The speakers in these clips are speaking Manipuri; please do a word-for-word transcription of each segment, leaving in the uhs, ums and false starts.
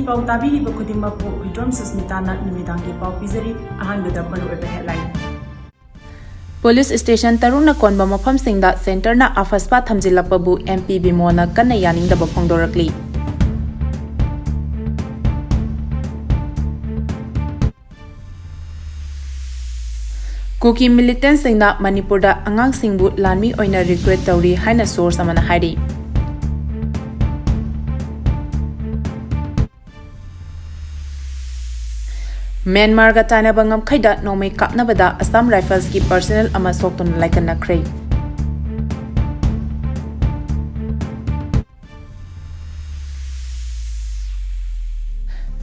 ꯄꯥꯎ ꯇꯥꯕꯤꯔꯤꯕ ꯈꯨꯗꯤꯡꯃꯛꯄꯨ ꯍꯨꯏꯗ꯭ꯔꯣꯝ ꯁꯨꯁꯃꯤꯇꯥꯅ ꯅꯨꯃꯤꯗꯥꯡꯒꯤ ꯄꯥꯎ ꯄꯤꯖꯔꯤ꯫ ꯑꯍꯥꯟꯕꯗ ꯃꯔꯨꯑꯣꯏꯕ headline꯫ ꯄꯨꯂꯤꯁ ꯁ꯭ꯇꯦꯁꯟ ꯇꯔꯨꯛꯅ ꯀꯣꯟꯕ ꯃꯐꯝꯁꯤꯡꯗ ꯁꯦꯟꯇꯔꯅ ꯑꯐꯁꯄꯥ ꯊꯝꯖꯤꯜꯂꯛꯄꯕꯨ MP ꯕꯤꯃꯣꯜꯅ ꯀꯟꯅ ꯌꯥꯅꯤꯡꯗꯕ ꯐꯣꯡꯗꯣꯔꯛꯂꯤ꯫ ꯀꯨꯀꯤ militantꯁꯤꯡꯅ ꯃꯅꯤꯄꯨꯔꯗ ꯑꯉꯥꯡꯁꯤꯡꯕꯨ ꯂꯥꯟꯃꯤ ꯑꯣꯏꯅ recruit ꯇꯧꯔꯤ ꯍꯥꯏꯅ source ꯑꯃꯅ ꯍꯥꯏꯔꯤ꯫ ꯃ꯭ꯌꯥꯟꯃꯥꯔꯒ ꯇꯥꯏꯅꯕ ꯉꯝꯈꯩꯗ ꯅꯣꯡꯃꯩ ꯀꯥꯞꯅꯕꯗ Assam Riflesꯀꯤ personnel ꯑꯃ ꯁꯣꯛꯇꯨꯅ ꯂꯥꯏꯀꯠꯅꯈ꯭ꯔꯦ꯫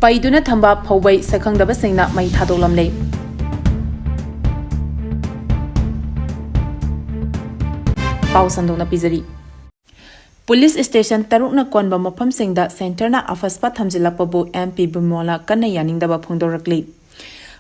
ꯄꯩꯗꯨꯅ ꯊꯝꯕ ꯐꯧꯕꯩ ꯁꯛꯈꯪꯗꯕꯁꯤꯡꯅ ꯃꯩ ꯊꯥꯗꯣꯛꯂꯝꯂꯦ꯫ ꯄꯥꯎ ꯁꯟꯗꯣꯛꯅ ꯄꯤꯖꯔꯤ꯫ ꯄꯨꯂꯤꯁ ꯁ꯭ꯇꯦꯁꯟ ꯇꯔꯨꯛꯅ ꯀꯣꯟꯕ ꯃꯐꯝꯁꯤꯡꯗ ꯁꯦꯟꯇꯔꯅ ꯑꯐꯁꯄꯥ ꯊꯝꯖꯤꯜꯂꯛꯄꯕꯨ MP ꯕꯤꯃꯣꯜꯅ ꯀꯟꯅ ꯌꯥꯅꯤꯡꯗꯕ ꯐꯣꯡꯗꯣꯔꯛꯂꯤ꯫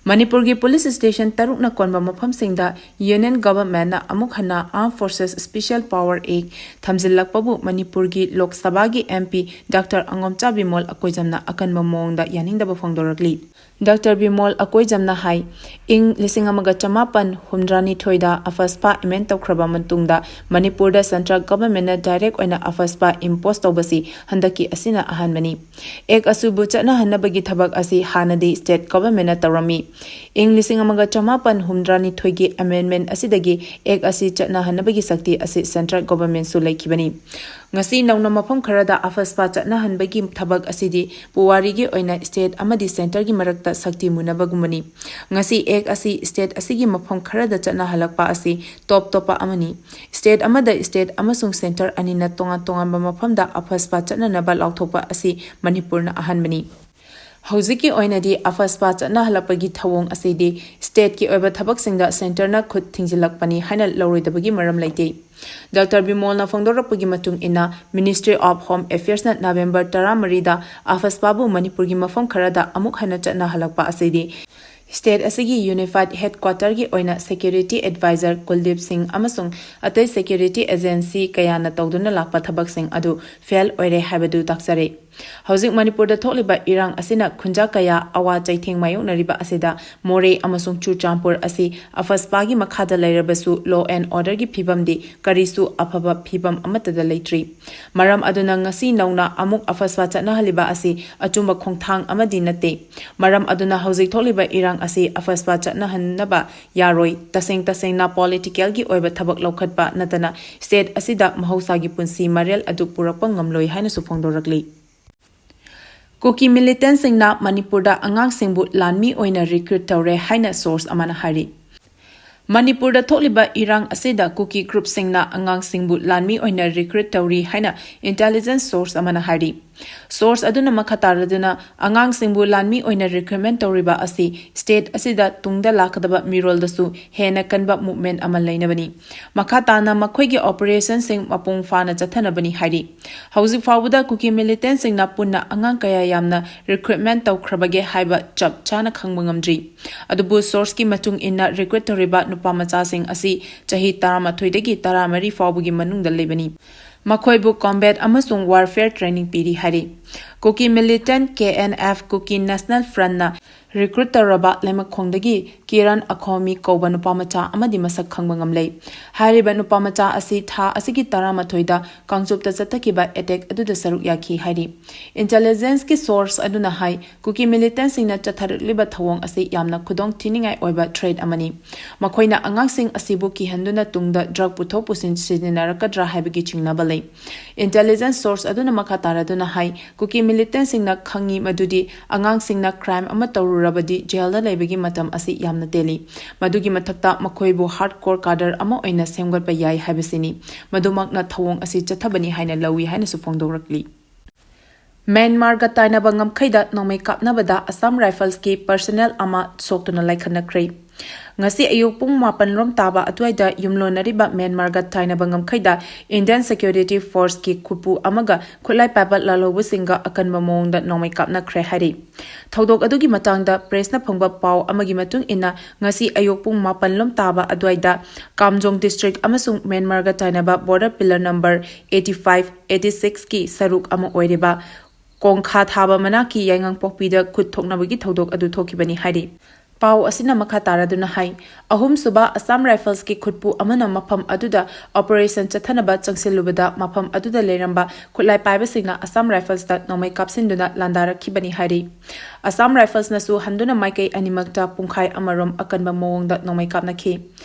ꯃꯅꯤꯄꯨꯔꯒꯤ ꯄꯨꯂꯤꯁ ꯁ꯭ꯇꯦꯁꯟ ꯇꯔꯨꯛꯅ ꯀꯣꯟꯕ ꯃꯐꯝꯁꯤꯡꯗ Union Governmentꯅ ꯑꯃꯨꯛ ꯍꯟꯅ Armed Forces Special Power Act ꯊꯝꯖꯤꯜꯂꯛꯄꯕꯨ ꯃꯅꯤꯄꯨꯔꯒꯤ ꯂꯣꯛ ꯁꯚꯥꯒꯤ MP Doctor ꯑꯉꯣꯝꯆꯥ ꯕꯤꯃꯣꯜ ꯑꯀꯣꯏꯖꯝꯅ ꯑꯀꯟꯕ ꯃꯑꯣꯡꯗ ꯌꯥꯅꯤꯡꯗꯕ ꯐꯣꯡꯗꯣꯔꯛꯂꯤ꯫ Doctor ꯕꯤꯃꯣꯜ ꯑꯀꯣꯏꯖꯝꯅ ꯍꯥꯏ, ꯏꯪ ꯂꯤꯁꯤꯡ ꯑꯃꯒ ꯆꯃꯥꯄꯟ ꯍꯨꯝꯗ꯭ꯔꯥꯅꯤꯊꯣꯏꯗ ꯑꯐꯁꯄꯥ amend ꯇꯧꯈ꯭ꯔꯕ ꯃꯇꯨꯡꯗ ꯃꯅꯤꯄꯨꯔꯗ central governmentꯅ direct ꯑꯣꯏꯅ ꯑꯐꯁꯄꯥ impose ꯇꯧꯕꯁꯤ ꯍꯟꯗꯛꯀꯤ ꯑꯁꯤꯅ ꯑꯍꯥꯟꯕꯅꯤ꯫ Act ꯑꯁꯤꯕꯨ ꯆꯠꯅꯍꯟꯅꯕꯒꯤ ꯊꯕꯛ ꯑꯁꯤ ꯍꯥꯟꯅꯗꯤ state governmentꯅ ꯇꯧꯔꯝꯃꯤ꯫ ꯏꯪ ꯂꯤꯁꯤꯡ ꯑꯃꯒ ꯆꯃꯥꯄꯟ ꯍꯨꯝꯗ꯭ꯔꯥꯅꯤꯊꯣꯏꯒꯤ amendment ꯑꯁꯤꯗꯒꯤ Act ꯑꯁꯤ ꯆꯠꯅꯍꯟꯅꯕꯒꯤ ꯁꯛꯇꯤ ꯑꯁꯤ central governmentꯁꯨ ꯂꯩꯈꯤꯕꯅꯤ꯫ ꯉꯁꯤ ꯅꯧꯅ ꯃꯐꯝ ꯈꯔꯗ ꯑꯐꯁꯄꯥ ꯆꯠꯅꯍꯟꯕꯒꯤ ꯊꯕꯛ ꯑꯁꯤꯗꯤ ꯄꯨꯋꯥꯔꯤꯒꯤ ꯑꯣꯏꯅ state ꯑꯃꯗꯤ centreꯒꯤ ꯃꯔꯛꯇ ꯁꯛꯇꯤ ꯃꯨꯟꯅꯕꯒꯨꯝꯕꯅꯤ꯫ ꯉꯁꯤ Act ꯑꯁꯤ state ꯑꯁꯤꯒꯤ ꯃꯐꯝ ꯈꯔꯗ ꯆꯠꯅꯍꯜꯂꯛꯄ ꯑꯁꯤ top ꯇꯣꯞꯄ ꯑꯃꯅꯤ꯫ State ꯑꯃꯗ state ꯑꯃꯁꯨꯡ centre ꯑꯅꯤꯅ ꯇꯣꯉꯥꯟ ꯇꯣꯉꯥꯟꯕ ꯃꯐꯝꯗ ꯑꯐꯁꯄꯥ ꯆꯠꯅꯅꯕ ꯂꯥꯎꯊꯣꯛꯄ ꯑꯁꯤ ꯃꯅꯤꯄꯨꯔꯅ ꯑꯍꯥꯟꯕꯅꯤ꯫ ꯍꯧꯖꯤꯛꯀꯤ ꯑꯣꯏꯅꯗꯤ ꯑꯐꯁꯄꯥ ꯆꯠꯅꯍꯜꯂꯛꯄꯒꯤ ꯊꯧꯑꯣꯡ ꯑꯁꯤꯗꯤ stateꯀꯤ ꯑꯣꯏꯕ ꯊꯕꯛꯁꯤꯡꯗ centreꯅ ꯈꯨꯠ ꯊꯤꯡꯖꯤꯜꯂꯛꯄꯅꯤ ꯍꯥꯏꯅ ꯂꯧꯔꯣꯏꯗꯕꯒꯤ ꯃꯔꯝ ꯂꯩꯇꯦ꯫ Doctor ꯕꯤꯃꯣꯜꯅ ꯐꯣꯡꯗꯣꯔꯛꯄꯒꯤ ꯃꯇꯨꯡ ꯏꯟꯅ, Ministry of Home Affairsꯅ November ꯇꯔꯥꯃꯔꯤꯗ ꯑꯐꯁꯄꯥꯕꯨ ꯃꯅꯤꯄꯨꯔꯒꯤ ꯃꯐꯝ ꯈꯔꯗ ꯑꯃꯨꯛ ꯍꯟꯅ ꯆꯠꯅꯍꯜꯂꯛꯄ ꯑꯁꯤꯗꯤ state ꯑꯁꯤꯒꯤ unified headquarterꯒꯤ ꯑꯣꯏꯅ security advisor ꯀꯨꯜꯗꯤꯞ ꯁꯤꯡ ꯑꯃꯁꯨꯡ ꯑꯇꯩ security agency ꯀꯌꯥꯅ ꯇꯧꯗꯨꯅ ꯂꯥꯛꯄ ꯊꯕꯛꯁꯤꯡ ꯑꯗꯨ fail ꯑꯣꯏꯔꯦ ꯍꯥꯏꯕꯗꯨ ꯇꯥꯛꯆꯔꯦ꯫ ꯍꯧꯖꯤꯛ ꯃꯅꯤꯄꯨꯔꯗ ꯊꯣꯛꯂꯤꯕ ꯏꯔꯥꯡ ꯑꯁꯤꯅ ꯈꯨꯟꯖꯥ ꯀꯌꯥ ꯑꯋꯥ ꯆꯩꯊꯦꯡ ꯃꯥꯌꯣꯛꯅꯔꯤꯕ ꯑꯁꯤꯗ ꯃꯣꯔꯦ ꯑꯃꯁꯨꯡ ꯆꯨꯔꯆꯥꯟꯄꯨꯔ ꯑꯁꯤ ꯑꯐꯁꯄꯥꯒꯤ ꯃꯈꯥꯗ ꯂꯩꯔꯕꯁꯨ law and orderꯒꯤ ꯐꯤꯕꯝꯗꯤ ꯀꯔꯤꯁꯨ ꯑꯐꯕ ꯐꯤꯕꯝ ꯑꯃꯠꯇꯗ ꯂꯩꯇ꯭ꯔꯤ꯫ ꯃꯔꯝ ꯑꯗꯨꯅ ꯉꯁꯤ ꯅꯧꯅ ꯑꯃꯨꯛ ꯑꯐꯁꯄꯥ ꯆꯠꯅꯍꯜꯂꯤꯕ ꯑꯁꯤ ꯑꯆꯨꯝꯕ ꯈꯣꯡꯊꯥꯡ ꯑꯃꯗꯤ ꯅꯠꯇꯦ꯫ ꯃꯔꯝ ꯑꯗꯨꯅ ꯍꯧꯖꯤꯛ ꯊꯣꯛꯂꯤꯕ ꯏꯔꯥꯡ ꯑꯁꯤ ꯑꯐꯁꯄꯥ ꯆꯠꯅꯍꯟꯅꯕ ꯌꯥꯔꯣꯏ꯫ ꯇꯁꯦꯡ ꯇꯁꯦꯡꯅ politicalꯒꯤ ꯑꯣꯏꯕ ꯊꯕꯛ ꯂꯧꯈꯠꯄ ꯅꯠꯇꯅ state ꯑꯁꯤꯗ ꯃꯍꯧꯁꯥꯒꯤ ꯄꯨꯟꯁꯤ ꯃꯔꯦꯜ ꯑꯗꯨ ꯄꯨꯔꯛꯄ ꯉꯝꯂꯣꯏ ꯍꯥꯏꯅꯁꯨ ꯐꯣꯡꯗꯣꯔꯛꯂꯤ꯫ ꯀꯨꯀꯤ militantꯁꯤꯡꯅ ꯃꯅꯤꯄꯨꯔꯗ ꯑꯉꯥꯡꯁꯤꯡꯕꯨ ꯂꯥꯟꯃꯤ ꯑꯣꯏꯅ recruit ꯇꯧꯔꯦ ꯍꯥꯏꯅ source ꯑꯃꯅ ꯍꯥꯏꯔꯤ꯫ ꯃꯅꯤꯄꯨꯔꯗ ꯊꯣꯛꯂꯤꯕ ꯏꯔꯥꯡ ꯑꯁꯤꯗ ꯀꯨꯀꯤ groupꯁꯤꯡꯅ ꯑꯉꯥꯡꯁꯤꯡꯕꯨ ꯂꯥꯟꯃꯤ ꯑꯣꯏꯅ recruit ꯇꯧꯔꯤ ꯍꯥꯏꯅ intelligence source ꯑꯃꯅ ꯍꯥꯏꯔꯤ꯫ Source ꯑꯗꯨꯅ ꯃꯈꯥ ꯇꯥꯔꯗꯨꯅ ꯑꯉꯥꯡꯁꯤꯡꯕꯨ ꯂꯥꯟꯃꯤ ꯑꯣꯏꯅ recruitment ꯇꯧꯔꯤꯕ ꯑꯁꯤ state ꯑꯁꯤꯗ ꯇꯨꯡꯗ ꯂꯥꯛꯀꯗꯕ ꯃꯤꯔꯣꯜꯗꯁꯨ ꯍꯦꯟꯅ ꯀꯟꯕ movement ꯑꯃ ꯂꯩꯅꯕꯅꯤ꯫ ꯃꯈꯥ ꯇꯥꯅ ꯃꯈꯣꯏꯒꯤ operationꯁꯤꯡ ꯃꯄꯨꯡ ꯐꯥꯅ ꯆꯠꯊꯅꯕꯅꯤ ꯍꯥꯏꯔꯤ꯫ ꯍꯧꯖꯤꯛ ꯐꯥꯎꯕꯗ ꯀꯨꯀꯤ militantꯁꯤꯡꯅ ꯄꯨꯟꯅ ꯑꯉꯥꯡ ꯀꯌꯥ ꯌꯥꯝꯅ recruitment ꯇꯧꯈ꯭ꯔꯕꯒꯦ ꯍꯥꯏꯕ ꯆꯞ ꯆꯥꯅ ꯈꯪꯕ ꯉꯝꯗ꯭ꯔꯤ꯫ ꯑꯗꯨꯕꯨ sourceꯀꯤ ꯃꯇꯨꯡ ꯏꯟꯅ recruit ꯇꯧꯔꯤꯕ ꯅꯨꯄꯥ ꯃꯆꯥꯁꯤꯡ ꯑꯁꯤ ꯆꯍꯤ ꯇꯔꯥꯃꯥꯊꯣꯏꯗꯒꯤ ꯇꯔꯥꯃꯔꯤ ꯐꯥꯎꯕꯒꯤ ꯃꯅꯨꯡꯗ ꯂꯩꯕꯅꯤ꯫ ꯃꯈꯣꯏꯕꯨ combat ꯑꯃꯁꯨꯡ warfare training ꯄꯤꯔꯤ ꯍꯥꯏꯔꯤ꯫ ꯀꯨꯀꯤ militant KNF, Kuki National Frontꯅ recruit ꯇꯧꯔꯕ ꯂꯩꯃꯈꯣꯡꯗꯒꯤ ꯀꯤꯔꯟ ꯑꯈꯣꯃꯤ ꯀꯧꯕ ꯅꯨꯄꯥ ꯃꯆꯥ ꯑꯃꯗꯤ ꯃꯁꯛ ꯈꯪꯕ ꯉꯝꯂꯦ꯫ ꯍꯥꯏꯔꯤꯕ ꯅꯨꯄꯥ ꯃꯆꯥ ꯑꯁꯤ ꯊꯥ ꯑꯁꯤꯒꯤ ꯇꯔꯥꯃꯥꯊꯣꯏꯗ ꯀꯥꯡꯆꯨꯞꯇ ꯆꯠꯊꯈꯤꯕ attack ꯑꯗꯨꯗ ꯁꯔꯨꯛ ꯌꯥꯈꯤ ꯍꯥꯏꯔꯤ꯫ Intelligenceꯀꯤ source ꯑꯗꯨꯅ ꯍꯥꯏ, ꯀꯨꯀꯤ militantꯁꯤꯡꯅ ꯆꯠꯊꯔꯛꯂꯤꯕ ꯊꯧꯑꯣꯡ ꯑꯁꯤ ꯌꯥꯝꯅ ꯈꯨꯗꯣꯡ ꯊꯤꯅꯤꯡꯉꯥꯏ ꯑꯣꯏꯕ threat ꯑꯃꯅꯤ꯫ ꯃꯈꯣꯏꯅ ꯑꯉꯥꯡꯁꯤꯡ ꯑꯁꯤꯕꯨ ꯀꯤꯍꯟꯗꯨꯅ ꯇꯨꯡꯗ drug ꯄꯨꯊꯣꯛ ꯄꯨꯁꯤꯟ ꯁꯤꯖꯤꯟꯅꯔꯛꯀꯗ꯭ꯔꯥ ꯍꯥꯏꯕꯒꯤ ꯆꯤꯡꯅꯕ ꯂꯩ꯫ Intelligence source ꯑꯗꯨꯅ ꯃꯈꯥ ꯇꯥꯔꯗꯨꯅ ꯍꯥꯏ, ꯀꯨꯀꯤ militantꯁꯤꯡꯅ ꯈꯪꯉꯤ ꯃꯗꯨꯗꯤ ꯑꯉꯥꯡꯁꯤꯡꯅ crime ꯑꯃ ꯇꯧꯔꯨꯔꯕꯗꯤ jailꯗ ꯂꯩꯕꯒꯤ ꯃꯇꯝ ꯑꯁꯤ ꯌꯥꯝꯅ ꯇꯦꯜꯂꯤ꯫ ꯃꯗꯨꯒꯤ ꯃꯊꯛꯇ ꯃꯈꯣꯏꯕꯨ hardcore cadre ꯑꯃ ꯑꯣꯏꯅ ꯁꯦꯝꯒꯠꯄ ꯌꯥꯏ ꯍꯥꯏꯕꯁꯤꯅꯤ꯫ ꯃꯗꯨꯃꯛꯅ ꯊꯧꯑꯣꯡ ꯑꯁꯤ ꯆꯠꯊꯕꯅꯤ ꯍꯥꯏꯅ ꯂꯧꯏ ꯍꯥꯏꯅꯁꯨ ꯐꯣꯡꯗꯣꯔꯛꯂꯤ꯫ ꯃ꯭ꯌꯥꯟꯃꯥꯔꯒ ꯇꯥꯏꯅꯕ ꯉꯝꯈꯩꯗ ꯅꯣꯡꯃꯩ ꯀꯥꯞꯅꯕꯗ Assam Riflesꯀꯤ personnel ꯑꯃ ꯁꯣꯛꯇꯨꯅ ꯂꯥꯏꯈꯠꯅꯈ꯭ꯔꯦ꯫ ꯉꯁꯤ ꯑꯌꯨꯛ ꯄꯨꯡ ꯃꯥꯄꯟ ꯔꯣꯝ ꯇꯥꯕ ꯑꯗꯨꯋꯥꯏꯗ ꯌꯨꯝꯂꯣꯟꯅꯔꯤꯕ ꯃ꯭ꯌꯥꯟꯃꯥꯔꯒ ꯇꯥꯏꯅꯕ ꯉꯝꯈꯩꯗ Indian Security Forceꯀꯤ ꯈꯨꯠꯄꯨ ꯑꯃꯒ ꯈꯨꯠꯂꯥꯏ ꯄꯥꯏꯕ ꯂꯥꯜꯍꯧꯕꯁꯤꯡꯒ ꯑꯀꯟꯕ ꯃꯑꯣꯡꯗ ꯅꯣꯡꯃꯩ ꯀꯥꯞꯅꯈ꯭ꯔꯦ ꯍꯥꯏꯔꯤ꯫ ꯊꯧꯗꯣꯛ ꯑꯗꯨꯒꯤ ꯃꯇꯥꯡꯗ pressꯅ ꯐꯪꯕ ꯄꯥꯎ ꯑꯃꯒꯤ ꯃꯇꯨꯡ ꯏꯟꯅ, ꯉꯁꯤ ꯑꯌꯨꯛ ꯄꯨꯡ ꯃꯥꯄꯟ ꯂꯣꯝ ꯇꯥꯕ ꯑꯗꯨꯋꯥꯏꯗ ꯀꯥꯝꯖꯣꯡ district ꯑꯃꯁꯨꯡ ꯃ꯭ꯌꯥꯟꯃꯥꯔꯒ ꯇꯥꯏꯅꯕ border pillar number eighty five, eighty sixꯀꯤ ꯁꯔꯨꯛ ꯑꯃ ꯑꯣꯏꯔꯤꯕ ꯀꯣꯡꯈꯥ ꯊꯥꯕ ꯃꯅꯥꯛꯀꯤ ꯌꯥꯏꯉꯪꯄꯣꯛꯄꯤꯗ ꯈꯨꯠ ꯊꯣꯛꯅꯕꯒꯤ ꯊꯧꯗꯣꯛ ꯑꯗꯨ ꯊꯣꯛꯈꯤꯕꯅꯤ ꯍꯥꯏꯔꯤ꯫ ꯄꯥꯎ ꯑꯁꯤꯅ ꯃꯈꯥ ꯇꯥꯔꯗꯨꯅ ꯍꯥꯏ, ꯑꯍꯨꯝꯁꯨꯕ ꯑꯁꯥꯝ ꯔꯥꯏꯐꯜꯁꯀꯤ ꯈꯨꯠꯄꯨ ꯑꯃꯅ ꯃꯐꯝ ꯑꯗꯨꯗ operation ꯆꯠꯊꯅꯕ ꯆꯪꯁꯤꯜꯂꯨꯕꯗ ꯃꯐꯝ ꯑꯗꯨꯗ ꯂꯩꯔꯝꯕ ꯈꯨꯠꯂꯥꯏ ꯄꯥꯏꯕꯁꯤꯡꯅ ꯑꯁꯥꯝ ꯔꯥꯏꯐꯜꯁꯇ ꯅꯣꯡꯃꯩ ꯀꯥꯞꯁꯤꯟꯗꯨꯅ ꯂꯥꯟꯗꯥꯔꯛꯈꯤꯕꯅꯤ ꯍꯥꯏꯔꯤ꯫ ꯑꯁꯥꯝ ꯔꯥꯏꯐꯜꯁꯅꯁꯨ ꯍꯟꯗꯨꯅ ꯃꯥꯏꯀꯩ ꯑꯅꯤꯃꯛꯇ ꯄꯨꯡꯈꯥꯏ ꯑꯃꯔꯣꯝ ꯑꯀꯟꯕ ꯃꯑꯣꯡꯗ ꯅꯣꯡꯃꯩ ꯀꯥꯞꯅꯈꯤ꯫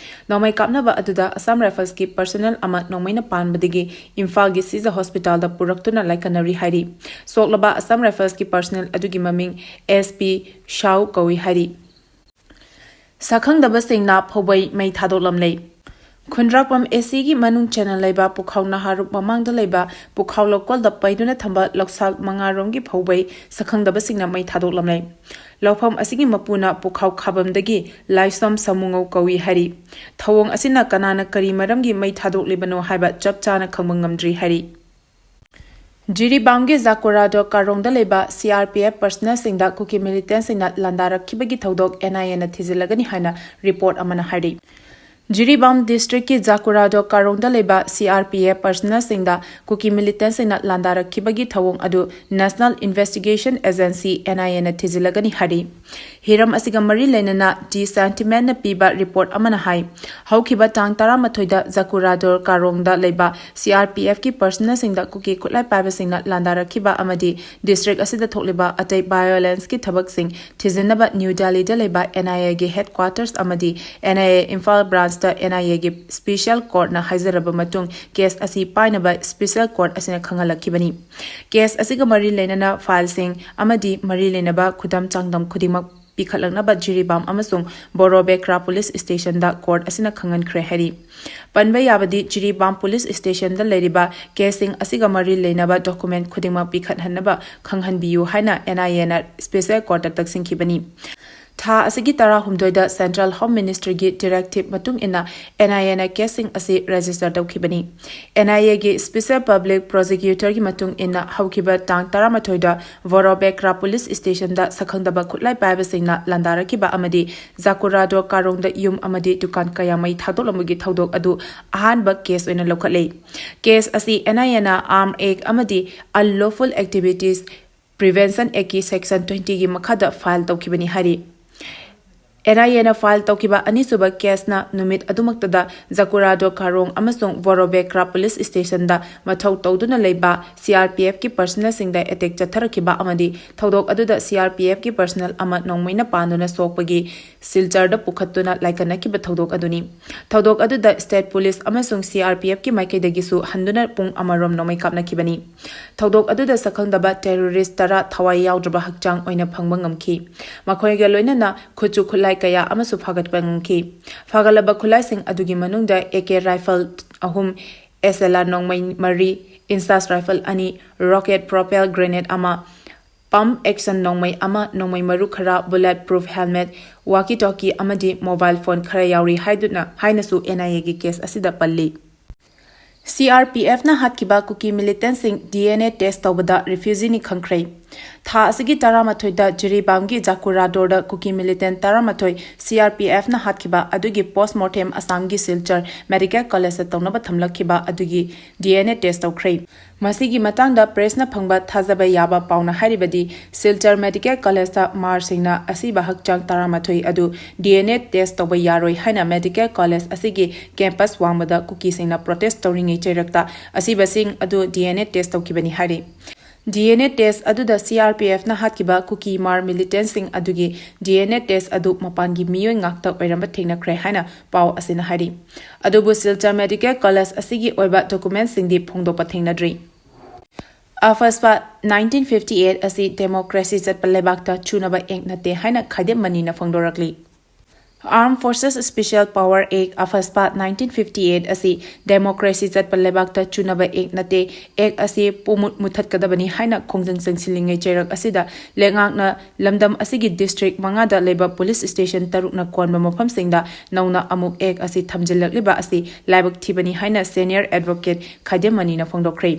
ꯅꯣꯡꯃꯩ ꯀꯥꯞꯅꯕ ꯑꯗꯨꯗ ꯑꯁꯥꯝ ꯔꯥꯏꯐꯜꯁꯀꯤ personnel ꯑꯃ ꯅꯣꯡꯃꯩꯅ ꯄꯥꯟꯕꯗꯒꯤ ꯏꯝꯐꯥꯜꯒꯤ ꯁꯤꯖ ꯍꯣꯁꯄꯤꯇꯥꯜꯗ ꯄꯨꯔꯛꯇꯨꯅ ꯂꯥꯏꯀꯠꯅꯔꯤ ꯍꯥꯏꯔꯤ꯫ ꯁꯣꯛꯂꯕ ꯑꯁꯥꯝ ꯔꯥꯏꯐꯜꯁꯀꯤ personnel ꯑꯗꯨꯒꯤ ꯃꯃꯤꯡ S P ꯁꯥꯎ ꯀꯧꯏ ꯍꯥꯏꯔꯤ꯫ ꯁꯛꯈꯪꯗꯕꯁꯤꯡꯅ ꯐꯧꯕꯩ ꯃꯩ ꯊꯥꯗꯣꯛꯂꯝꯂꯦ꯫ ꯈꯨꯟꯗ꯭ꯔꯥꯛꯄꯝ ACꯒꯤ ꯃꯅꯨꯡ ꯆꯟꯅ ꯂꯩꯕ ꯄꯨꯈꯥꯎ ꯅꯍꯥꯔꯨꯛ ꯃꯃꯥꯡꯗ ꯂꯩꯕ ꯄꯨꯈꯥꯎ ꯂꯧꯀꯣꯜꯗ ꯄꯩꯗꯨꯅ ꯊꯝꯕ ꯂꯧꯁꯥꯜ ꯃꯉꯥꯔꯣꯝꯒꯤ ꯐꯧꯕꯩ ꯁꯛꯈꯪꯗꯕꯁꯤꯡꯅ ꯃꯩ ꯊꯥꯗꯣꯛꯂꯝꯂꯦ꯫ ꯂꯧꯐꯝ ꯑꯁꯤꯒꯤ ꯃꯄꯨꯅ ꯄꯨꯈꯥꯎ ꯈꯥꯕꯝꯗꯒꯤ ꯂꯥꯏꯁ꯭ꯔꯝ ꯁꯥꯃꯨꯉꯧ ꯀꯧꯏ ꯍꯥꯏꯔꯤ꯫ ꯊꯧꯑꯣꯡ ꯑꯁꯤꯅ ꯀꯅꯥꯅ ꯀꯔꯤ ꯃꯔꯝꯒꯤ ꯃꯩ ꯊꯥꯗꯣꯛꯂꯤꯕꯅꯣ ꯍꯥꯏꯕ ꯆꯞ ꯆꯥꯅ ꯈꯪꯕ ꯉꯝꯗ꯭ꯔꯤ ꯍꯥꯏꯔꯤ꯫ ꯖꯤꯔꯤꯕꯥꯝꯒꯤ ꯖꯥꯀꯨꯔꯥꯗꯣ ꯀꯥꯔꯣꯡꯗ ꯂꯩꯕ CRPF personnelꯁꯤꯡꯗ ꯀꯨꯀꯤ militantꯁꯤꯡꯅ ꯂꯥꯟꯗꯥꯔꯛꯈꯤꯕꯒꯤ ꯊꯧꯗꯣꯛ NIAꯅ ꯊꯤꯖꯤꯜꯂꯒꯅꯤ ꯍꯥꯏꯅ report ꯑꯃꯅ ꯍꯥꯏꯔꯤ꯫ ꯖꯤꯔꯤꯕꯥꯝ districtꯀꯤ ꯖꯥꯀꯨꯔꯥꯗꯣ ꯀꯥꯔꯣꯡꯗ ꯂꯩꯕ CRPF personnelꯁꯤꯡꯗ ꯀꯨꯀꯤ militantꯁꯤꯡꯅ ꯂꯥꯟꯗꯥꯔꯛꯈꯤꯕꯒꯤ ꯊꯧꯑꯣꯡ ꯑꯗꯨ National Investigation Agency, NIAꯅ ꯊꯤꯖꯤꯜꯂꯒꯅꯤ ꯍꯥꯏꯔꯤ꯫ ꯍꯤꯔꯝ ꯑꯁꯤꯒ ꯃꯔꯤ ꯂꯩꯅꯅ The Sentinelꯅ ꯄꯤꯕ report ꯑꯃꯅ ꯍꯥꯏ, ꯍꯧꯈꯤꯕ ꯇꯥꯡ ꯇꯔꯥꯃꯥꯊꯣꯏꯗ ꯖꯥꯀꯨꯔꯥꯗꯣ ꯀꯥꯔꯣꯡꯗ ꯂꯩꯕ CRPFꯀꯤ personnelꯁꯤꯡꯗ ꯀꯨꯀꯤ ꯈꯨꯠꯂꯥꯏ ꯄꯥꯏꯕꯁꯤꯡꯅ ꯂꯥꯟꯗꯥꯔꯛꯈꯤꯕ ꯑꯃꯗꯤ district ꯑꯁꯤꯗ ꯊꯣꯛꯂꯤꯕ ꯑꯇꯩ violenceꯀꯤ ꯊꯕꯛꯁꯤꯡ ꯊꯤꯖꯤꯟꯅꯕ New Delhiꯗ ꯂꯩꯕ NIAꯒꯤ headquarters ꯑꯃꯗꯤ NIA ꯏꯝꯐꯥꯜ branchꯇ NIAꯒꯤ special courtꯅ ꯍꯥꯏꯖꯔꯕ ꯃꯇꯨꯡ case ꯑꯁꯤ ꯄꯥꯏꯅꯕ special court ꯑꯁꯤꯅ ꯈꯪꯍꯜꯂꯛꯈꯤꯕꯅꯤ꯫ Case ꯑꯁꯤꯒ ꯃꯔꯤ ꯂꯩꯅꯅ fileꯁꯤꯡ ꯑꯃꯗꯤ ꯃꯔꯤ ꯂꯩꯅꯕ ꯈꯨꯗꯝ ꯆꯥꯡꯗꯝ ꯈꯨꯗꯤꯡꯃꯛ ꯄꯤꯈꯠꯂꯛꯅꯕ ꯖꯤꯔꯤꯕꯥꯝ ꯑꯃꯁꯨꯡ ꯕꯣꯔꯣꯕꯦꯀ꯭ꯔꯥ police stationꯗ court ꯑꯁꯤꯅ ꯈꯪꯍꯟꯈ꯭ꯔꯦ ꯍꯥꯏꯔꯤ꯫ ꯄꯟꯕ ꯌꯥꯕꯗꯤ, ꯖꯤꯔꯤꯕꯥꯝ police stationꯗ ꯂꯩꯔꯤꯕ caseꯁꯤꯡ ꯑꯁꯤꯒ ꯃꯔꯤ ꯂꯩꯅꯕ document ꯈꯨꯗꯤꯡꯃꯛ ꯄꯤꯈꯠꯍꯟꯅꯕ ꯈꯪꯍꯟꯕꯤꯌꯨ ꯍꯥꯏꯅ NIAꯅ special courtꯇ ꯇꯛꯁꯤꯟꯈꯤꯕꯅꯤ꯫ ꯊꯥ ꯑꯁꯤꯒꯤ ꯇꯔꯥꯍꯨꯝꯗꯣꯏꯗ Central Home Ministryꯒꯤ directive ꯃꯇꯨꯡ ꯏꯟꯅ NIAꯅ caseꯁꯤꯡ ꯑꯁꯤ register ꯇꯧꯈꯤꯕꯅꯤ꯫ NIAꯒꯤ special public prosecutorꯒꯤ ꯃꯇꯨꯡ ꯏꯟꯅ, ꯍꯧꯈꯤꯕ ꯇꯥꯡ ꯇꯔꯥꯃꯥꯊꯣꯏꯗ ꯕꯣꯔꯣꯕꯦꯀ꯭ꯔꯥ police stationꯗ ꯁꯛꯈꯪꯗꯕ ꯈꯨꯠꯂꯥꯏ ꯄꯥꯏꯕꯁꯤꯡꯅ ꯂꯥꯟꯗꯥꯔꯛꯈꯤꯕ ꯑꯃꯗꯤ ꯖꯥꯀꯨꯔꯥꯗꯣ ꯀꯥꯔꯣꯡꯗ ꯌꯨꯝ ꯑꯃꯗꯤ ꯗꯨꯀꯥꯟ ꯀꯌꯥ ꯃꯩ ꯊꯥꯗꯣꯛꯂꯝꯕꯒꯤ ꯊꯧꯗꯣꯛ ꯑꯗꯨ ꯑꯍꯥꯟꯕ case ꯑꯣꯏꯅ ꯂꯧꯈꯠꯂꯦ꯫ Case ꯑꯁꯤ NIAꯅ armed act ꯑꯃꯗꯤ unlawful activities Prevention Actꯀꯤ Section twentyꯒꯤ ꯃꯈꯥꯗ file ꯇꯧꯈꯤꯕꯅꯤ ꯍꯥꯏꯔꯤ꯫ NIAꯅ file ꯇꯧꯈꯤꯕ ꯑꯅꯤꯁꯨꯕ caseꯅ ꯅꯨꯃꯤꯠ ꯑꯗꯨꯃꯛꯇꯗ ꯖꯀꯨꯔꯥꯗꯣ ꯀꯥꯔꯣꯡ ꯑꯃꯁꯨꯡ ꯕꯣꯔꯣꯕꯦꯀ꯭ꯔꯥ police stationꯗ ꯃꯊꯧ ꯇꯧꯗꯨꯅ ꯂꯩꯕ CRPFꯀꯤ personnelꯁꯤꯡꯗ attack ꯆꯠꯊꯔꯛꯈꯤꯕ ꯑꯃꯗꯤ ꯊꯧꯗꯣꯛ ꯑꯗꯨꯗ CRPFꯀꯤ personnel ꯑꯃ ꯅꯣꯡꯃꯩꯅ ꯄꯥꯟꯗꯨꯅ ꯁꯣꯛꯄꯒꯤ ꯁꯤꯜꯆꯔꯗ ꯄꯨꯈꯠꯇꯨꯅ ꯂꯥꯏꯀꯠꯅꯈꯤꯕ ꯊꯧꯗꯣꯛ ꯑꯗꯨꯅꯤ꯫ ꯊꯧꯗꯣꯛ ꯑꯗꯨꯗ state police ꯑꯃꯁꯨꯡ CRPFꯀꯤ ꯃꯥꯏꯀꯩꯗꯒꯤꯁꯨ ꯍꯟꯗꯨꯅ ꯄꯨꯡ ꯑꯃꯔꯣꯝ ꯅꯣꯡꯃꯩ ꯀꯥꯞꯅꯈꯤꯕꯅꯤ꯫ ꯊꯧꯗꯣꯛ ꯑꯗꯨꯗ ꯁꯛꯈꯪꯗꯕ terrorist ꯇꯔꯥ ꯊꯋꯥꯏ ꯌꯥꯎꯗ꯭ꯔꯕ ꯍꯛꯆꯥꯡ ꯑꯣꯏꯅ ꯐꯪꯕ ꯉꯝꯈꯤ꯫ ꯃꯈꯣꯏꯒ ꯂꯣꯏꯅꯅ ꯈꯨꯠꯁꯨ ꯈꯨꯠꯂꯥꯏ ꯀꯌꯥ ꯑꯃꯁꯨ ꯐꯥꯒꯠꯄ ꯉꯝꯈꯤ꯫ ꯐꯥꯒꯠꯂꯕ ꯈꯨꯠꯂꯥꯏꯁꯤꯡ ꯑꯗꯨꯒꯤ ꯃꯅꯨꯡꯗ AK rifle ꯑꯍꯨꯝ, SLR ꯅꯣꯡꯃꯩ ꯃꯔꯤ, INSAS rifle ꯑꯅꯤ, rocket propelled grenade ꯑꯃ, pump action ꯅꯣꯡꯃꯩ ꯑꯃ, ꯅꯣꯡꯃꯩ ꯃꯔꯨ ꯈꯔ, bullet proof helmet, walkie talkie ꯑꯃꯗꯤ mobile phone ꯈꯔ ꯌꯥꯎꯔꯤ ꯍꯥꯏꯗꯨꯅ, ꯍꯥꯏꯅꯁꯨ NIAꯒꯤ case ꯑꯁꯤꯗ ꯄꯜꯂꯤ꯫ CRPFꯅ ꯍꯥꯠꯈꯤꯕ ꯀꯨꯀꯤ militantꯁꯤꯡ DNA test ꯇꯧꯕꯗ refugeeꯅꯤ ꯈꯪꯈ꯭ꯔꯦ꯫ ꯊꯥ ꯑꯁꯤꯒꯤ ꯇꯔꯥꯃꯥꯊꯣꯏꯗ ꯖꯤꯔꯤꯕꯥꯝꯒꯤ ꯖꯥꯀꯨꯔꯥꯗꯣꯔꯗ ꯀꯨꯀꯤ militant ꯇꯔꯥꯃꯥꯊꯣꯏ CRPFꯅ ꯍꯥꯠꯈꯤꯕ ꯑꯗꯨꯒꯤ post mortem ꯑꯁꯥꯝꯒꯤ ꯁꯤꯜꯆꯔ Medical Collegeꯇ ꯇꯧꯅꯕ ꯊꯝꯂꯛꯈꯤꯕ ꯑꯗꯨꯒꯤ DNA test ꯇꯧꯈ꯭ꯔꯦ꯫ ꯃꯁꯤꯒꯤ ꯃꯇꯥꯡꯗ pressꯅ ꯐꯪꯕ ꯊꯥꯖꯕ ꯌꯥꯕ ꯄꯥꯎꯅ ꯍꯥꯏꯔꯤꯕꯗꯤ, ꯁꯤꯜꯆꯔ Medical Collegeꯇ ꯃꯥꯔꯁꯤꯡꯅ ꯑꯁꯤꯕ ꯍꯛꯆꯥꯡ ꯇꯔꯥꯃꯥꯊꯣꯏ ꯑꯗꯨ DNA test ꯇꯧꯕ ꯌꯥꯔꯣꯏ ꯍꯥꯏꯅ medical college ꯑꯁꯤꯒꯤ campus ꯋꯥꯡꯃꯗ ꯀꯨꯀꯤꯁꯤꯡꯅ protest ꯇꯧꯔꯤꯉꯩ ꯆꯩꯔꯛꯇ ꯑꯁꯤꯕꯁꯤꯡ ꯑꯗꯨ DNA test ꯇꯧꯈꯤꯕꯅꯤ ꯍꯥꯏꯔꯤ꯫ DNA test ꯑꯗꯨꯗ CRPFꯅ ꯍꯥꯠꯈꯤꯕ ꯀꯨꯀꯤ ꯃꯥꯔ militantꯁꯤꯡ ꯑꯗꯨꯒꯤ DNA test ꯑꯗꯨ ꯃꯄꯥꯟꯒꯤ ꯃꯤꯑꯣꯏ ꯉꯥꯛꯇ ꯑꯣꯏꯔꯝꯕ ꯊꯦꯡꯅꯈ꯭ꯔꯦ ꯍꯥꯏꯅ ꯄꯥꯎ ꯑꯁꯤꯅ ꯍꯥꯏꯔꯤ꯫ ꯑꯗꯨꯕꯨ ꯁꯤꯜꯆꯔ Medical College ꯑꯁꯤꯒꯤ ꯑꯣꯏꯕ documentꯁꯤꯡꯗꯤ ꯐꯣꯡꯗꯣꯛꯄ ꯊꯦꯡꯅꯗ꯭ꯔꯤ꯫ AFSPA nineteen fifty eight ꯑꯁꯤ democracy ꯆꯠꯄ ꯂꯩꯕꯥꯛꯇ ꯆꯨꯅꯕ act ꯅꯠꯇꯦ ꯍꯥꯏꯅ ꯈꯥꯏꯗꯦꯝ ꯃꯅꯤꯅ ꯐꯣꯡꯗꯣꯔꯛꯂꯤ꯫ Armed Forces Special Power Act, AFSPA nineteen fifty eight ꯑꯁꯤ democracy ꯆꯠꯄ ꯂꯩꯕꯥꯛꯇ ꯆꯨꯅꯕ act ꯅꯠꯇꯦ, act ꯑꯁꯤ ꯄꯨꯃꯨꯠ ꯃꯨꯊꯠꯀꯗꯕꯅꯤ ꯍꯥꯏꯅ ꯈꯣꯡꯖꯪ ꯆꯪꯁꯤꯜꯂꯤꯉꯩ ꯆꯩꯔꯛ ꯑꯁꯤꯗ ꯂꯩꯉꯥꯛꯅ ꯂꯝꯗꯝ ꯑꯁꯤꯒꯤ district ꯃꯉꯥꯗ ꯂꯩꯕ police station ꯇꯔꯨꯛꯅ ꯀꯣꯟꯕ ꯃꯐꯝꯁꯤꯡꯗ ꯅꯧꯅ ꯑꯃꯨꯛ act ꯑꯁꯤ ꯊꯝꯖꯤꯜꯂꯛꯂꯤꯕ ꯑꯁꯤ ꯂꯥꯏꯕꯛ ꯊꯤꯕꯅꯤ ꯍꯥꯏꯅ senior advocate ꯈꯥꯏꯗꯦꯝ ꯃꯅꯤꯅ ꯐꯣꯡꯗꯣꯛꯈ꯭ꯔꯦ꯫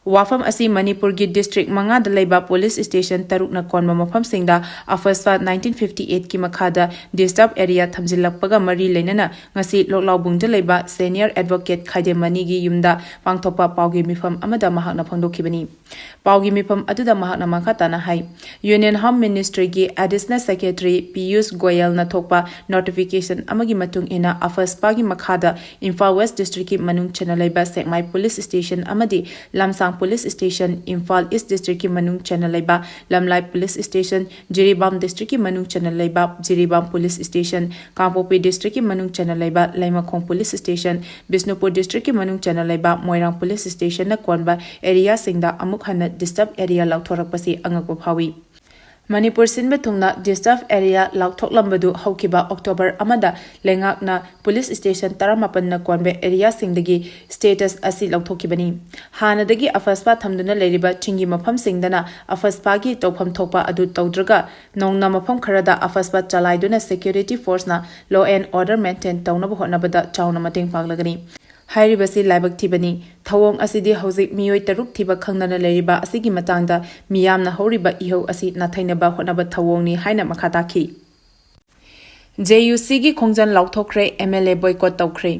ꯋꯥꯐꯝ ꯑꯁꯤ ꯃꯅꯤꯄꯨꯔꯒꯤ ꯗꯤꯁꯇ꯭ꯔꯤꯛ ꯃꯉꯥꯗ ꯂꯩꯕ ꯄꯨꯂꯤꯁ ꯁ꯭ꯇꯦꯁꯟ ꯇꯔꯨꯛꯅ ꯀꯣꯟꯕ ꯃꯐꯝꯁꯤꯡꯗ ꯑꯐꯁꯄꯥ ꯅꯥꯏꯟꯇꯤꯟ ꯐꯤꯐꯇꯤ ꯑꯩꯠꯀꯤ ꯃꯈꯥꯗ ꯗꯤꯁꯇꯔꯕ ꯑꯦꯔꯤꯌꯥ ꯊꯝꯖꯤꯜꯂꯛꯄꯒ ꯃꯔꯤ ꯂꯩꯅꯅ ꯉꯁꯤ ꯂꯣꯛꯂꯥꯎꯕꯨꯡꯗ ꯂꯩꯕ ꯁꯦꯅꯤꯌꯔ ꯑꯦꯗꯚꯣꯀꯦꯠ ꯈꯥꯏꯗꯦꯝꯃꯅꯤꯒꯤ ꯌꯨꯝꯗ ꯄꯥꯡꯊꯣꯛꯄ ꯄꯥꯎꯒꯤ ꯃꯤꯐꯝ ꯑꯃꯗ ꯃꯍꯥꯛꯅ ꯐꯣꯡꯗꯣꯛꯈꯤꯕꯅꯤ꯫ ꯄꯥꯎꯒꯤ ꯃꯤꯐꯝ ꯑꯗꯨꯗ ꯃꯍꯥꯛꯅ ꯃꯈꯥ ꯇꯥꯅ ꯍꯥꯏ, union home ꯃꯤꯅꯤꯁꯇ꯭ꯔꯤꯒꯤ additional secretary Piyush ꯒꯣꯌꯜꯅ ꯊꯣꯛꯄ ꯅꯣꯇꯤꯐꯤꯀꯦꯁꯟ ꯑꯃꯒꯤ ꯃꯇꯨꯡ ꯏꯟꯅ ꯑꯐꯁꯄꯥꯒꯤ ꯃꯈꯥꯗ ꯏꯝꯐꯥꯜ ꯋꯦꯁ ꯗꯤꯁꯇ꯭ꯔꯤꯛꯀꯤ ꯃꯅꯨꯡ ꯆꯟꯅ ꯂꯩꯕ ꯁꯦꯛꯃꯥꯏ ꯄꯨꯂꯤꯁ ꯁ꯭ꯇꯦꯁꯟ ꯑꯃꯗꯤ ꯂꯝꯁꯥꯡ ꯄꯨꯂꯤꯁ ꯁ꯭ꯇꯦꯁꯟ, ꯏꯝꯐꯥꯜ ꯏꯁ ꯗꯤꯁꯇ꯭ꯔꯤꯛꯀꯤ ꯃꯅꯨꯡ ꯆꯟꯅ ꯂꯩꯕ ꯂꯝꯂꯥꯏ ꯄꯨꯂꯤꯁ ꯁ꯭ꯇꯦꯁꯟ, ꯖꯤꯔꯤꯕꯥꯝ ꯗꯤꯁꯇ꯭ꯔꯤꯛꯀꯤ ꯃꯅꯨꯡ ꯆꯟꯅ ꯂꯩꯕ ꯖꯤꯔꯤꯕꯥꯝ ꯄꯨꯂꯤꯁ ꯁ꯭ꯇꯦꯁꯟ, ꯀꯥꯡꯄꯣꯛꯄꯤ ꯗꯤꯁꯇ꯭ꯔꯤꯛꯀꯤ ꯃꯅꯨꯡ ꯆꯟꯅ ꯂꯩꯕ ꯂꯩꯃꯈꯣꯡ ꯄꯨꯂꯤꯁ ꯁ꯭ꯇꯦꯁꯟ, ꯕꯤꯁꯅꯨꯄꯨꯔ ꯗꯤꯁꯇ꯭ꯔꯤꯛꯀꯤ ꯃꯅꯨꯡ ꯆꯟꯅ ꯂꯩꯕ ꯃꯣꯏꯔꯥꯡ ꯄꯨꯂꯤꯁ ꯁ꯭ꯇꯦꯁꯟꯅ ꯀꯣꯟꯕ ꯑꯦꯔꯤꯌꯥꯁꯤꯡꯗ ꯑꯃꯨꯛ ꯍꯟꯅ ꯗꯤꯁꯇꯔꯕ ꯑꯦꯔꯤꯌꯥ ꯂꯥꯎꯊꯣꯔꯛꯄꯁꯤ ꯑꯉꯛꯄ ꯐꯥꯎꯏ꯫ ꯃꯅꯤꯄꯨꯔ ꯁꯤꯟꯕ ꯊꯨꯡꯅ ꯗꯤꯁꯇꯔꯕ ꯑꯦꯔꯤꯌꯥ ꯂꯥꯎꯊꯣꯛꯂꯝꯕꯗꯨ ꯍꯧꯈꯤꯕ ꯑꯣꯛꯇꯣꯕꯔ ꯑꯃꯗ ꯂꯩꯉꯥꯛꯅ ꯄꯨꯂꯤꯁ ꯁ꯭ꯇꯦꯁꯟ ꯇꯔꯥꯃꯥꯄꯟꯅ ꯀꯣꯟꯕ ꯑꯦꯔꯤꯌꯥꯁꯤꯡꯗꯒꯤ ꯁ꯭ꯇꯦꯇꯁ ꯑꯁꯤ ꯂꯧꯊꯣꯛꯈꯤꯕꯅꯤ꯫ ꯍꯥꯟꯅꯗꯒꯤ ꯑꯐꯁꯄꯥ ꯊꯝꯗꯨꯅ ꯂꯩꯔꯤꯕ ꯆꯤꯡꯒꯤ ꯃꯐꯝꯁꯤꯡꯗꯅ ꯑꯐꯁꯄꯥꯒꯤ ꯇꯧꯐꯝ ꯊꯣꯛꯄ ꯑꯗꯨ ꯇꯧꯗ꯭ꯔꯒ ꯅꯧꯅ ꯃꯐꯝ ꯈꯔꯗ ꯑꯐꯁꯄꯥ ꯆꯂꯥꯏꯗꯨꯅ ꯁꯦꯀ꯭ꯌꯨꯔꯤꯇꯤ ꯐꯣꯔꯁꯅ ꯂꯣ ꯑꯦꯟ ꯑꯣꯔꯗꯔ ꯃꯦꯟꯇꯦꯟ ꯇꯧꯅꯕ ꯍꯣꯠꯅꯕꯗ ꯆꯥꯎꯅ ꯃꯇꯦꯡ ꯄꯥꯡꯂꯒꯅꯤ꯫ ꯍꯥꯏꯔꯤꯕꯁꯤ ꯂꯥꯏꯕꯛ ꯊꯤꯕꯅꯤ꯫ ꯊꯧꯑꯣꯡ ꯑꯁꯤꯗꯤ ꯍꯧꯖꯤꯛ ꯃꯤꯑꯣꯏ ꯇꯔꯨꯛ ꯊꯤꯕ ꯈꯪꯗꯅ ꯂꯩꯔꯤꯕ ꯑꯁꯤꯒꯤ ꯃꯇꯥꯡꯗ ꯃꯤꯌꯥꯝꯅ ꯍꯧꯔꯤꯕ ꯏꯍꯧ ꯑꯁꯤ ꯅꯥꯊꯩꯅꯕ ꯍꯣꯠꯅꯕ ꯊꯧꯑꯣꯡꯅꯤ ꯍꯥꯏꯅ ꯃꯈꯥ ꯇꯥꯈꯤ꯫ ꯖꯦ ꯌꯨ ꯁꯤꯒꯤ ꯈꯣꯡꯖꯪ ꯂꯥꯎꯊꯣꯛꯈ꯭ꯔꯦ, ꯑꯦꯝ ꯑꯦꯜ ꯑꯦ ꯕꯣꯏꯀꯣꯠ ꯇꯧꯈ꯭ꯔꯦ꯫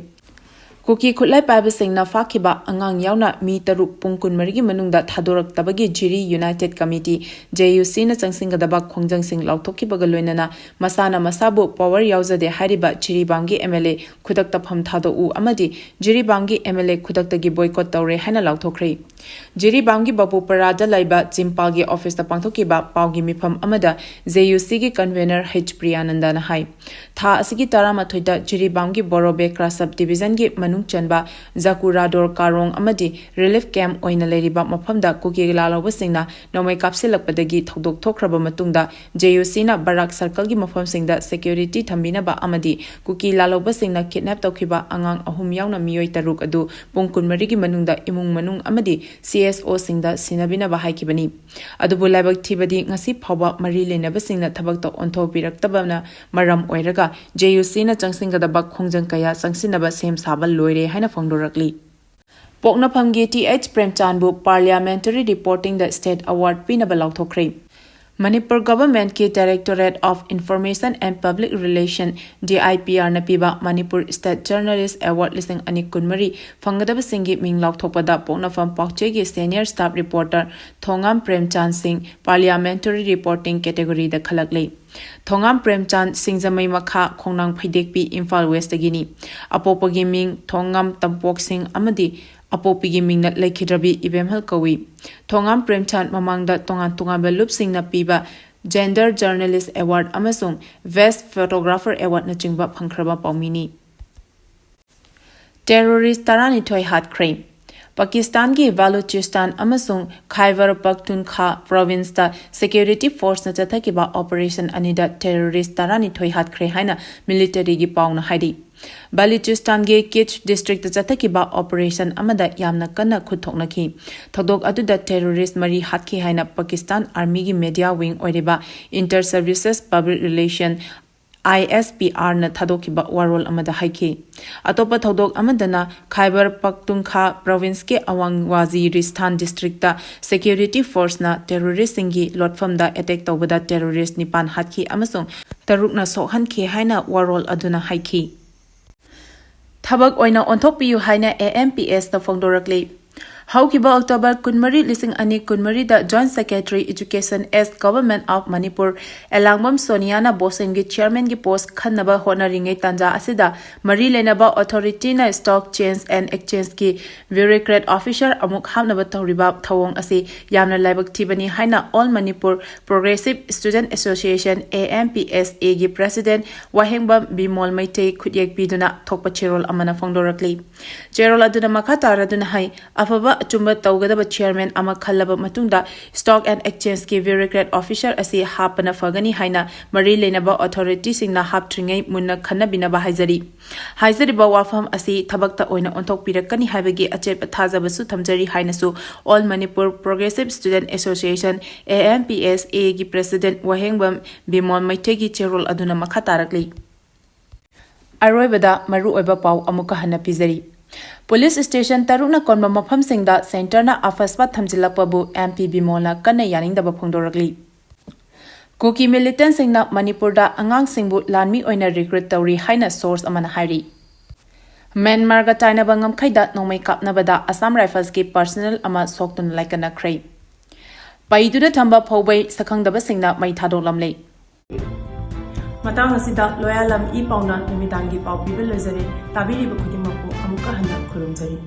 ꯀꯨꯀꯤ ꯈꯨꯠꯂꯥꯏ ꯄꯥꯏꯕꯁꯤꯡꯅ ꯐꯥꯈꯤꯕ ꯑꯉꯥꯡ ꯌꯥꯎꯅ ꯃꯤ ꯇꯔꯨꯛ ꯄꯨꯡ ꯀꯨꯟꯃꯔꯤꯒꯤ ꯃꯅꯨꯡꯗ ꯊꯥꯗꯣꯔꯛꯇꯕꯒꯤ ꯖꯤꯔꯤ ꯌꯨꯅꯥꯏꯇꯦꯗ ꯀꯃꯤꯇꯤ, ꯖꯦ ꯌꯨ ꯁꯤꯅ ꯆꯪꯁꯤꯟꯒꯗꯕ ꯈꯣꯡꯖꯪꯁꯤꯡ ꯂꯥꯎꯊꯣꯛꯈꯤꯕꯒ ꯂꯣꯏꯅꯅ ꯃꯁꯥꯅ ꯃꯁꯥꯕꯨ ꯄꯋꯔ ꯌꯥꯎꯖꯗꯦ ꯍꯥꯏꯔꯤꯕ ꯖꯤꯔꯤꯕꯥꯝꯒꯤ ꯑꯦꯝ ꯑꯦꯜ ꯑꯦ ꯈꯨꯗꯛꯇ ꯐꯝ ꯊꯥꯗꯣꯛꯎ ꯑꯃꯗꯤ ꯖꯤꯔꯤꯕꯥꯝꯒꯤ ꯑꯦꯝ ꯑꯦꯜ ꯑꯦ ꯈꯨꯗꯛꯇꯒꯤ ꯕꯣꯏꯀꯣꯠ ꯇꯧꯔꯦ ꯍꯥꯏꯅ ꯂꯥꯎꯊꯣꯛꯈ꯭ꯔꯦ꯫ ꯖꯤꯔꯤꯕꯥꯝꯒꯤ ꯕꯥꯕꯨꯄꯔꯥꯗ ꯂꯩꯕ ꯖꯤꯝꯄꯥꯜꯒꯤ ꯑꯣꯐꯤꯁꯇ ꯄꯥꯡꯊꯣꯛꯈꯤꯕ ꯄꯥꯎꯒꯤ ꯃꯤꯐꯝ ꯑꯃꯗ ꯖꯦ ꯌꯨ ꯁꯤꯒꯤ ꯀꯟꯚꯦꯅꯔ ꯍꯩꯆ ꯄ꯭ꯔꯤꯌꯥꯅꯟꯗꯅ ꯍꯥꯏ, ꯊꯥ ꯑꯁꯤꯒꯤ ꯇꯔꯥꯃꯥꯊꯣꯏꯗ ꯖꯤꯔꯤꯕꯥꯝꯒꯤ ꯕꯣꯔꯣꯕꯦꯀ꯭ꯔꯥ ꯁꯕ ꯗꯤꯕꯤꯖꯟꯒꯤ ꯃꯅꯨꯡ ꯆꯟꯕ ꯖꯀꯨꯔꯥꯗꯣꯔ ꯀꯥꯔꯣꯡ ꯑꯃꯗꯤ ꯔꯤꯂꯤꯐ ꯀꯦꯝꯞ ꯑꯣꯏꯅ ꯂꯩꯔꯤꯕ ꯃꯐꯝꯗ ꯀꯨꯀꯤ ꯂꯥꯜꯍꯧꯕꯁꯤꯡꯅ ꯅꯣꯡꯃꯩ ꯀꯥꯞꯁꯤꯜꯂꯛꯄꯗꯒꯤ ꯊꯧꯗꯣꯛ ꯊꯣꯛꯈ꯭ꯔꯕ ꯃꯇꯨꯡꯗ, ꯖꯦ ꯌꯨ ꯁꯤꯅ ꯕꯔꯥꯛ ꯁꯔꯀꯜꯒꯤ ꯃꯐꯝꯁꯤꯡꯗ ꯁꯦꯀ꯭ꯌꯨꯔꯤꯇꯤ ꯊꯝꯕꯤꯅꯕ ꯑꯃꯗꯤ ꯀꯨꯀꯤ ꯂꯥꯜꯍꯧꯕꯁꯤꯡꯅ ꯀꯤꯗꯅꯦꯞ ꯇꯧꯈꯤꯕ ꯑꯉꯥꯡ ꯑꯍꯨꯝ ꯌꯥꯎꯅ ꯃꯤꯑꯣꯏ ꯇꯔꯨꯛ ꯑꯗꯨ ꯄꯨꯡ ꯀꯨꯟꯃꯔꯤꯒꯤ ꯃꯅꯨꯡꯗ ꯏꯃꯨꯡ ꯃꯅꯨꯡ ꯑꯃꯗꯤ ꯁꯤ ꯑꯦꯁ ꯑꯣꯁꯤꯡꯗ ꯁꯤꯟꯅꯕꯤꯅꯕ ꯍꯥꯏꯈꯤꯕꯅꯤ꯫ ꯑꯗꯨꯕꯨ ꯂꯥꯏꯕꯛ ꯊꯤꯕꯗꯤ ꯉꯁꯤ ꯐꯥꯎꯕ ꯃꯔꯤ ꯂꯩꯅꯕꯁꯤꯡꯅ ꯊꯕꯛꯇ ꯑꯣꯟꯊꯣꯛꯄꯤꯔꯛꯇꯕꯅ ꯃꯔꯝ ꯑꯣꯏꯔꯒ ꯖꯦ ꯌꯨ ꯁꯤꯅ ꯆꯪꯁꯤꯟꯒꯗꯕ ꯈꯣꯡꯖꯪ ꯀꯌꯥ ꯆꯪꯁꯤꯟꯅꯕ ꯁꯦꯝ ꯁꯥꯕ ꯂꯣꯏꯔꯦ ꯍꯥꯏꯅ ꯐꯣꯡꯗꯣꯔꯛꯂꯤ꯫ ꯄꯣꯛꯅꯐꯝꯒꯤ ꯇꯤ ꯑꯩꯆ ꯄ꯭ꯔꯦꯝꯆꯥꯟꯕꯨ Parliamentary Reporting ꯗ State Award ꯄꯤꯅꯕ ꯂꯥꯎꯊꯣꯛꯈ꯭ꯔꯦ꯫ Manipur ꯒꯚꯔꯟꯃꯦꯟꯠꯀꯤ Directorate of Information and Public Relation, D I P R ꯅ ꯄꯤꯕ Manipur State Journalist Award ꯂꯤꯁꯤꯡ ꯑꯅꯤ ꯀꯨꯟꯃꯔꯤ ꯐꯪꯒꯗꯕꯁꯤꯡꯒꯤ ꯃꯤꯡ ꯂꯥꯎꯊꯣꯛꯄꯗ ꯄꯣꯛꯅꯐꯝ ꯄꯥꯎꯆꯦꯒꯤ Senior Staff Reporter ꯊꯣꯉꯥꯝ ꯄ꯭ꯔꯦꯝꯆꯥꯟ ꯁꯤꯡ Parliamentary Reporting category ꯗ ꯈꯜꯂꯛꯂꯤ꯫ ꯊꯣꯉꯥꯝ ꯄ꯭ꯔꯦꯝꯆꯥꯟ ꯁꯤꯡꯖꯃꯩ ꯃꯈꯥ ꯈꯣꯡꯅꯥꯡ ꯐꯩꯗꯦꯛꯄꯤ ꯏꯝꯐꯥꯜ ꯋꯦꯁꯇꯒꯤꯅꯤ꯫ ꯑꯄꯣꯛꯄꯒꯤ ꯃꯤꯡ ꯊꯣꯉꯥꯝ ꯇꯝꯄꯣꯛ ꯁꯤꯡ ꯑꯃꯗꯤ ꯑꯄꯣꯛꯄꯤꯒꯤ ꯃꯤꯡꯅ ꯂꯩꯈꯤꯗ꯭ꯔꯕꯤ ꯏꯕꯦꯝꯍꯜ ꯀꯧꯏ꯫ ꯊꯣꯉꯥꯝ ꯄ꯭ꯔꯦꯝꯆꯥꯟ ꯃꯃꯥꯡꯗ ꯇꯣꯉꯥꯟ ꯇꯣꯉꯥꯟꯕ ꯂꯨꯞꯁꯤꯡꯅ ꯄꯤꯕ Gender Journalist Award ꯑꯃꯁꯨꯡ Best Photographer Award ꯅꯆꯤꯡꯕ ꯐꯪꯈ꯭ꯔꯕ ꯄꯥꯎꯃꯤꯅꯤ꯫ Terrorist ꯇꯔꯥꯅꯤꯊꯣꯏ ꯍꯥꯠꯈ꯭ꯔꯦ꯫ ꯄꯥꯀꯤꯁꯇꯥꯟꯒꯤ ꯕꯂꯨꯆꯤꯁꯇꯥꯟ ꯑꯃꯁꯨꯡ ꯈꯥꯏꯕꯔ ꯄꯈꯇꯨꯟꯈ꯭ꯋꯥ ꯄ꯭ꯔꯣꯚꯤꯟꯁꯇ security force ꯅ ꯆꯠꯊꯈꯤꯕ operation ꯑꯅꯤꯗ terrorist ꯇꯔꯥꯅꯤꯊꯣꯏ ꯍꯥꯠꯈ꯭ꯔꯦ ꯍꯥꯏꯅ military ꯒꯤ ꯄꯥꯎꯅ ꯍꯥꯏꯔꯤ꯫ ꯕꯂꯨꯆꯤꯁꯇꯥꯟꯒꯤ ꯀꯤꯆ district ꯇ ꯆꯠꯊꯈꯤꯕ operation ꯑꯃꯗ ꯌꯥꯝꯅ ꯀꯟꯅ ꯈꯨꯠ ꯊꯣꯛꯅꯈꯤ꯫ ꯊꯧꯗꯣꯛ ꯑꯗꯨꯗ terrorist ꯃꯔꯤ ꯍꯥꯠꯈꯤ ꯍꯥꯏꯅ ꯄꯥꯀꯤꯁꯇꯥꯟ Army ꯒꯤ media wing ꯑꯣꯏꯔꯤꯕ Inter Services Public Relation, I S P R ꯅ ꯊꯥꯗꯣꯛꯈꯤꯕ ꯋꯥꯔꯣꯜ ꯑꯃꯗ ꯍꯥꯏꯈꯤ꯫ ꯑꯇꯣꯞꯄ ꯊꯧꯗꯣꯛ ꯑꯃꯗꯅ ꯈꯥꯏꯕꯔ ꯄꯈꯇꯨꯟꯈ꯭ꯋꯥ ꯄ꯭ꯔꯣꯚꯤꯟꯁꯀꯤ ꯑꯋꯥꯡ ꯋꯥꯖꯤꯔꯤꯁꯇꯥꯟ district ꯇ security force ꯅ terrorist ꯁꯤꯡꯒꯤ ꯂꯣꯠꯐꯝꯗ attack ꯇꯧꯕꯗ terrorist ꯅꯤꯄꯥꯟ ꯍꯥꯠꯈꯤ ꯑꯃꯁꯨꯡ ꯇꯔꯨꯛꯅ ꯁꯣꯛꯍꯟꯈꯤ ꯍꯥꯏꯅ ꯋꯥꯔꯣꯜ ꯑꯗꯨꯅ ꯍꯥꯏꯈꯤ꯫ ꯊꯕꯛ ꯑꯣꯏꯅ ꯑꯣꯟꯊꯣꯛꯄꯤꯌꯨ ꯍꯥꯏꯅ A M P S ꯅ ꯐꯣꯡꯗꯣꯔꯛꯂꯤ꯫ ꯍꯧꯈꯤꯕ October ꯀꯨꯟꯃꯔꯤ, ꯂꯤꯁꯤꯡ ꯑꯅꯤ ꯀꯨꯟꯃꯔꯤꯗ Joint Secretary Education as Government of Manipur Elangbam ꯁꯣꯅꯤꯌꯥꯅ ꯕꯣꯁꯦꯝꯒꯤ chairman ꯒꯤ post ꯈꯟꯅꯕ ꯍꯣꯠꯅꯔꯤꯉꯩ ꯇꯥꯟꯖꯥ ꯑꯁꯤꯗ ꯃꯔꯤ ꯂꯩꯅꯕ authority ꯅ stock change and exchange ꯀꯤ bureaucrat officer ꯑꯃꯨꯛ ꯍꯥꯞꯅꯕ ꯇꯧꯔꯤꯕ ꯊꯧꯑꯣꯡ ꯑꯁꯤ ꯌꯥꯝꯅ ꯂꯥꯏꯕꯛ ꯊꯤꯕꯅꯤ ꯍꯥꯏꯅ All Manipur Progressive Student Association, A M P S A ꯒꯤ president ꯋꯥꯍꯦꯡꯕꯝ ꯕꯤꯃꯣꯜ ꯃꯩꯇꯩ ꯈꯨꯠꯌꯦꯛ ꯄꯤꯗꯨꯅ ꯊꯣꯛꯄ ꯆꯦꯔꯣꯜ ꯑꯃꯅ ꯐꯣꯡꯗꯣꯔꯛꯂꯤ꯫ ꯆꯦꯔꯣꯜ ꯑꯗꯨꯅ ꯃꯈꯥ ꯇꯥꯔꯗꯨꯅ ꯍꯥꯏ, ꯑꯐꯕ ꯑꯆꯨꯝꯕ ꯇꯧꯒꯗꯕ chairman ꯑꯃ ꯈꯜꯂꯕ ꯃꯇꯨꯡꯗ stock and exchange ꯀꯤ bureaucrat officer ꯑꯁꯤ ꯍꯥꯞꯄꯅ ꯐꯒꯅꯤ ꯍꯥꯏꯅ ꯃꯔꯤ ꯂꯩꯅꯕ authority ꯁꯤꯡꯅ ꯍꯥꯞꯇ꯭ꯔꯤꯉꯩ ꯃꯨꯟꯅ ꯈꯟꯅꯕꯤꯅꯕ ꯍꯥꯏꯖꯔꯤ꯫ ꯍꯥꯏꯖꯔꯤꯕ ꯋꯥꯐꯝ ꯑꯁꯤ ꯊꯕꯛꯇ ꯑꯣꯏꯅ ꯑꯣꯟꯊꯣꯛꯄꯤꯔꯛꯀꯅꯤ ꯍꯥꯏꯕꯒꯤ ꯑꯆꯦꯠꯄ ꯊꯥꯖꯕꯁꯨ ꯊꯝꯖꯔꯤ ꯍꯥꯏꯅꯁꯨ All Manipur Progressive Student Association, A M P S A ꯒꯤ president ꯋꯥꯍꯦꯡꯕꯝ ꯕꯤꯃꯣꯜ ꯃꯩꯇꯩꯒꯤ ꯆꯦꯔꯣꯜ ꯑꯗꯨꯅ ꯃꯈꯥ ꯇꯥꯔꯛꯂꯤ꯫ ꯑꯔꯣꯏꯕꯗ ꯃꯔꯨꯑꯣꯏꯕ ꯄꯥꯎ ꯑꯃꯨꯛꯀ ꯍꯟꯅ ꯄꯤꯖꯔꯤ꯫ ꯄꯨꯂꯤꯁ ꯁ꯭ꯇꯦꯁꯟ ꯇꯔꯨꯛꯅ ꯀꯣꯟꯕ ꯃꯐꯝꯁꯤꯡꯗ ꯁꯦꯟꯇꯔꯅ ꯑꯐꯁꯄꯥ ꯊꯝꯖꯤꯜꯂꯛꯄꯕꯨ ꯑꯦꯝ ꯄꯤ ꯕꯤꯃꯣꯜꯅ ꯀꯟꯅ ꯌꯥꯅꯤꯡꯗꯕ ꯐꯣꯡꯗꯣꯔꯛꯂꯤ꯫ ꯀꯨꯀꯤ ꯃꯤꯂꯤꯇꯦꯟꯠꯁꯤꯡꯅ ꯃꯅꯤꯄꯨꯔꯗ ꯑꯉꯥꯡꯁꯤꯡꯕꯨ ꯂꯥꯟꯃꯤ ꯑꯣꯏꯅ ꯔꯤꯀ꯭ꯔꯨꯠ ꯇꯧꯔꯤ ꯍꯥꯏꯅ ꯁꯣꯔꯁ ꯑꯃꯅ ꯍꯥꯏꯔꯤ꯫ ꯃ꯭ꯌꯥꯟꯃꯥꯔꯒ ꯇꯥꯏꯅꯕ ꯉꯝꯈꯩꯗ ꯅꯣꯡꯃꯩ ꯀꯥꯞꯅꯕꯗ ꯑꯁꯥꯝ ꯔꯥꯏꯐꯜꯁꯀꯤ ꯄꯔꯁꯅꯦꯜ ꯑꯃ ꯁꯣꯛꯇꯨꯅ ꯂꯥꯏꯀꯠꯅꯈ꯭ꯔꯦ꯫ ꯄꯩꯗꯨꯅ ꯊꯝꯕ ꯐꯧꯕꯩ ꯁꯛꯈꯪꯗꯕꯁꯤꯡꯅ ꯃꯩ ꯊꯥꯗꯣꯛꯂꯝꯂꯦ꯫ ꯃꯇꯥꯡ ꯑꯁꯤꯗ ꯂꯣꯌꯥꯂꯝ ꯏ ꯄꯥꯎꯅ ꯅꯨꯃꯤꯗꯥꯡꯒꯤ ꯄꯥꯎ ꯄꯤꯕ ꯂꯣꯏꯖꯔꯦ꯫ ꯇꯥꯕꯤꯔꯤꯕ ꯈꯨꯗꯤꯡꯃꯛꯄꯨ ꯑꯃꯨꯛꯀ ꯍꯟꯅ ꯈꯨꯔꯨꯝꯖꯔꯤ꯫